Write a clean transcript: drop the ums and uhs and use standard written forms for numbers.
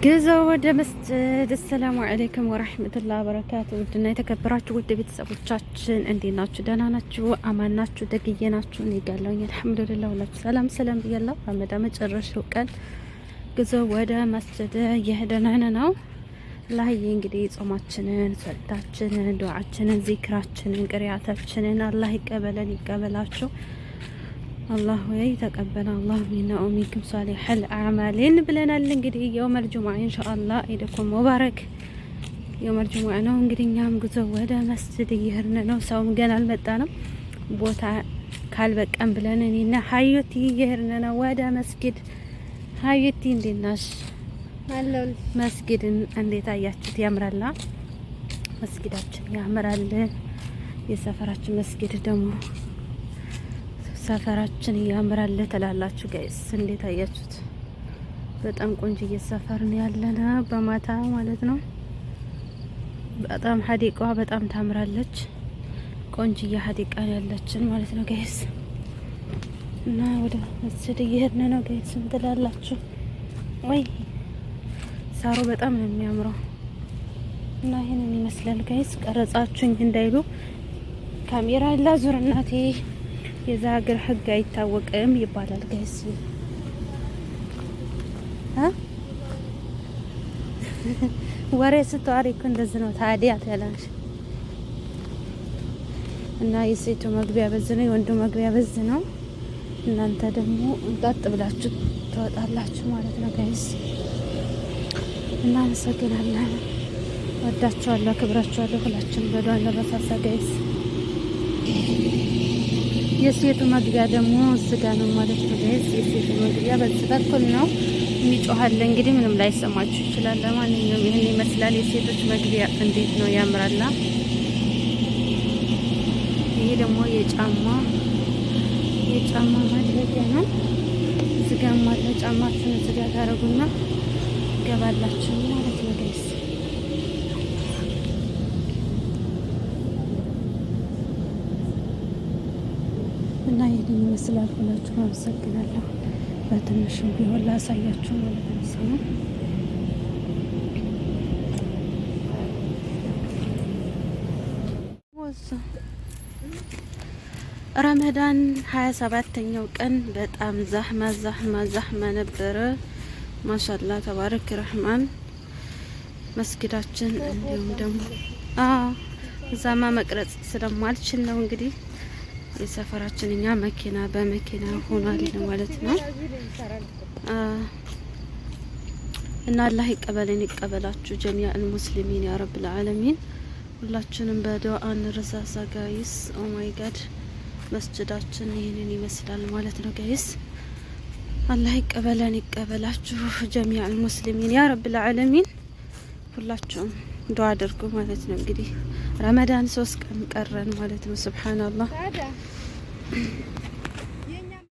ጉዞ ወደ መስጅድ። السلام عليكم ورحمة الله وبركاته። ውድና የተከበራችሁ ውድ ቤተሰቦቻችን እንዴት ናችሁ? ደህና ናችሁ? አማን ናችሁ? ደግዬ ናችሁ? እኔ ጋር አለሁኝ الحمد لله። ሁላችሁ ሰላም ሰላም ብያለሁ። ረመዳን መጨረሻው ቀን ጉዞ ወደ መስጅድ እየሄድን ነው። አላህዬ እንግዲህ ጾማችንን፣ ጸሎታችንን፣ ዱዓችንን፣ ዚክራችንን፣ ቅሪያታችንን አላህ ይቀበለን ይቀበላችሁ። አላህ ወይ تقبل الله منا ومنكم صالح الأعمال ብለናል። እንግዲህ يوم الجمعة إن شاء الله عيدكم مبارك። يوم الجمعة ነው እንግዲህ እኛም ጉዞ ወደ መስጅድ እየሄድን ነው። ሰውም ገና አልመጣንም። ቦታ ካልበቀን ብለን እኔና ሀዩቲ እየሄድን ነው ወደ መስጊድ። ሀዩቲ እንዴት ነሽ? መስጊድን እንዴት አያችሁት? ያምራላ። መስጊዳችን ያምራል። የሰፈራችን መስጊድ ደግሞ ሰፈራችን ያምራል ትላላችሁ guys፣ እንዴት አያችሁት? በጣም ቆንጆ ሰፈር ነው ያለነ በማታ ማለት ነው። በጣም حديقة ዋ በጣም ታምራለች። ቆንጆ حديقة ነው ያለችን ማለት ነው guys። እና ወደ መስጂድ እየሄድን ነው guys። እንትላላችሁ ወይ ሳሩ በጣም ነው የሚያምረው። እና ይሄንን ይመስላል guys። ቀረጻችሁኝ እንዳይሉ ካሜራ ላዙር እናቴ የዛ ሀገር ህግ አይታወቅም ይባላል guys። ወሬ ስታወሪ እኮ እንደዚህ ነው ታዲያ ትያለሽ። እና የሴቱ መግቢያ በዝ ነው፣ የወንዱ መግቢያ በዝ ነው። እናንተ ደግሞ እንጣጥ ብላችሁ ትወጣላችሁ ማለት ነው guys። እናመሰግናለን። ወዳችኋለሁ፣ አክብራችኋለሁ። ሁላችሁም በዱዓ እንረሳሳ guys። የሴቱ መግቢያ ደግሞ እዚህ ጋ ነው ማለት ነው guys። የሴቱ መግቢያ በዚህ በኩል ነው። የሚጮሃል እንግዲህ ምንም ላይሰማችሁ ይችላል። ለማንኛውም ይህን ይመስላል የሴቶች መግቢያ። እንዴት ነው ያምራላ! ይሄ ደግሞ የጫማ ማድረጊያ ነው። እዚህ ጋር አለ። ጫማችሁን እዚህ ጋር ታደርጉና ገባላችሁ ማለት ነው guys። እና ይህንን ይመስላል። ሁላችሁም አመሰግናለሁ። በትንሹ ቢሆን ላሳያችሁ ማለት ነው። ሰው ረመዳን 27ኛው ቀን በጣም زحمة زحمة زحمة ነበረ። ما شاء الله تبارك الرحمن መስጊዳችን እንዲሁም ደግሞ እዛማ መቅረጽ ስለማልችል ነው እንግዲህ የሰፈራችን እኛ መኪና በመኪና ሆኗል ማለት ነው። እና አላህ ይቀበለን ይቀበላችሁ جميع المسلمين يا رب العالمين። ሁላችንም በዱዓ እንረሳሳ guys። Oh my God መስጅዳችን ይህንን ይመስላል ማለት ነው guys። አላህ ይቀበለን ይቀበላችሁ جميع المسلمين يا رب العالمين። ሁላችሁም ዱዓ አድርጉ ማለት ነው። እንግዲህ ረመዳን 3 ቀን ቀረን ማለት ነው። سبحان الله።